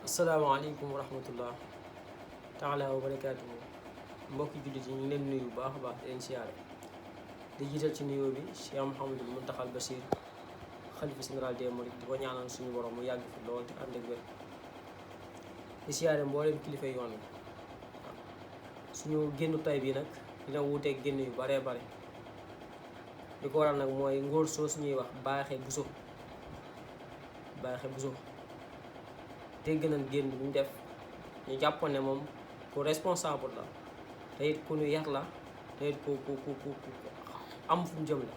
asalaamaaleykum wa rahmatullah taala wa barakaatuhu mbokki jullit yi ñu ngi leen nuyu bu baax a baax di leen siyaare di jiital ci nuyoo bi Cheikh Mouhamadul Muntaxal Bachir xalifa général des mourides di ko ñaanal suñu borom mu yàgg fi lool te ànd ak wér di siyaare mbooleem kilifa yoon wi suñu génnu tay bi nag dina wuuteeg génn yu baree bare li ko waral nag mooy ngóor soo suñuy wax baaxe bousso dégg nañ génn bu ñu def ñu jàppoon ne moom ku responsable la te it ku ñu yar la te it ku am fu mu jëm la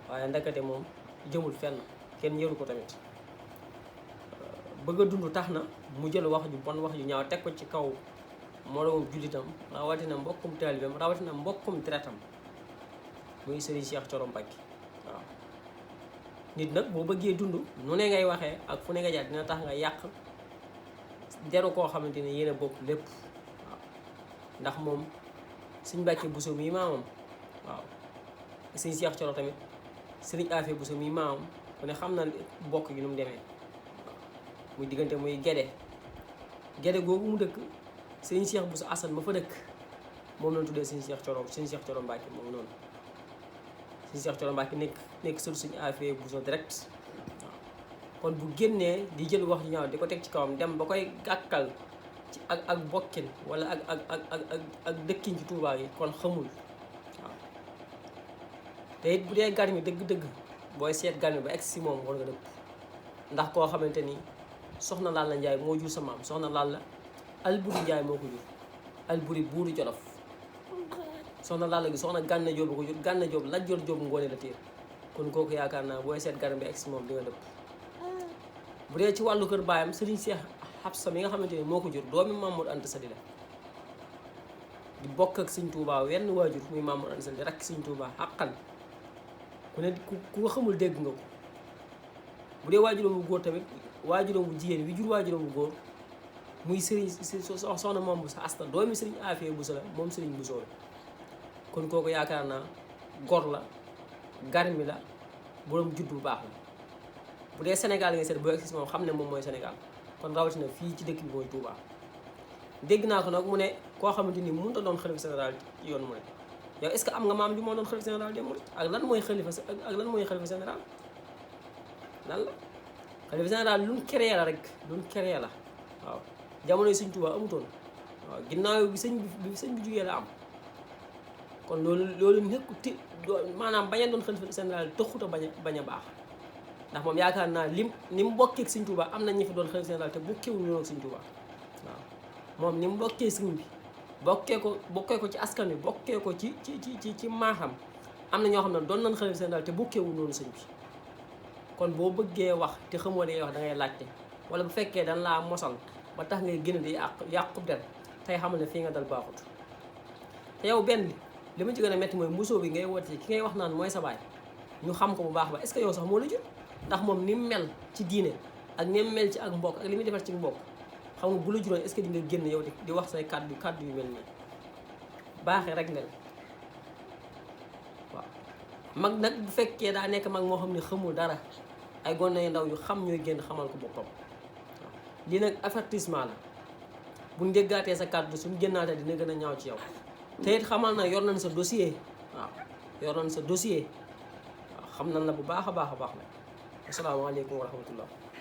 waaye ndakate moom jëmul fenn kenn yëru ko tamit bëgg a dund tax na mu jël wax ju bon wax ju ñaaw teg ko ci kaw moroomum jullitam rawatina mbokkum taalibeem rawatina mbokkum deretam muy sëriñ Cheikh Thioro Mbacké waaw nit nag boo bëggee dund nu ne ngay waxee ak fu ne nga jaar dina tax nga yàq deru koo xamante ne yéen a bokk lépp waaw ndax moom sëñ Mbacké Bousso mii maamam waaw sëñ Cheikh Thioro tamit sëriñ Afé Bousso mii maamam ku ne xam na bokk gi nu mu demee waaw muy diggante muy gede googu mu dëkk sëñ Cheikh Bousso Assane ma fa dëkk moom lañ tuddee sëñ Cheikh Thioro Mbacké moom noonu sëñ Cheikh Thioro Mbacké nekk sëtu sëñ Afé Bousso direct kon bu génnee di jël wax ju ñaaw di ko teg ci kawam dem ba koy gàkkal ci ak bokkin wala ak dëkkin ci Tuubaa yi kon xamul waaw te it bu dee gar mi dëgg-dëgg booy seet gar mi ba egg si moom war nga dëpp ndax koo xamante ni soxna Lalla Njaay moo jur sa maam soxna Lalla Alburi Njaay moo ko jur Alburi buuru Jolof soxna Lalla gi soxna Gànna Jóob ko jur Gànna Jóob Lat Joor Jóob ngoone la téer kon kooku yaakaar naa booy seet gar mi ba egg si moom di nga dëpp bu dee ci wàllu kër baayam Serigne Cheikh Habsa mi nga xamante ni moo ko jur doomi Mamour Anta Sali la di bokk ak Sëñ Tuubaa wenn waajur muy Mamour Anta Sali rakk Sëñ Tuubaa xàqan ku ne ku ko xamul dégg nga ko bu dee waajuram bu góor tamit waajuram bu jigéen wi jur waajuram bu góor muy Serigne soxna moom bu sa asta doomi Serigne Afé Bousso la moom Serigne Bousso la kon kooku yaakaar naa gor la garmi la boroom judd bu baax la bu dee Sénégal nga seet boo egsi moom xam ne moom mooy Sénégal kon rawatina fii ci dëkk bi mooy Touba dégg naa ko nag mu ne koo xamante ni mënut a doon xalifa général ci yoon mu ne yow est-ce que am nga maam bi moo doon xalifa général des mourides ak lan mooy xalifa général lan la xalifa général lu mu créé la rek lu mu créé la waaw jamono yi Sëñ Touba amutoon waaw ginnaaw bi sëñ bi jugee la am kon loolu nekk maanaam bañ a doon xalifa général taxut a bañ a baax ndax moom yaakaar naa ni mu bokkee ak Sëñ Tuubaa am na ñi fi doon xalifa général te bokkewuñu woon ak Sëñ Tuubaa waaw moom ni mu bokkee sëñ bi bokkee ko ci askan wi bokkee ko ci maaxam am na ñoo xam ne doon nañ xalifa général te bokkewuñu woon sëñ bi kon boo bëggee wax te xamoo li ngay wax da ngay laajte wala bu fekkee dañ laa mosal ba tax ngay génn di yàqub der tey xamal ne fii nga dal baaxut te yow benn li ma ci gën a métti mooy mbusoo bi ngay woote ci ki ngay wax naan mooy sa baay ñu xam ko bu baax ba est-ce que yow sax moo la jur ndax moom ni mu mel ci diine ak ni mu mel ci ak mbokk ak li muy defar ci mbokk xam nga bu la juróon est-ce que di nga génn yow di wax say kàddu yu mel nii baaxee rek mel waaw mag nag bu fekkee daa nekk mag moo xam ne xamul dara ay gone yu ndaw yu xam ñooy génn xamal ko boppam waaw lii nag avertissement la buñ déggaatee sa kàddu suñ génnaatee dina gën a ñaaw ci yow te it xamal na yor nañ sa dossier waaw yor nañ sa dossier waaw xam nañ la bu baax a baax nag asalaamaaleykum wa rahmatullah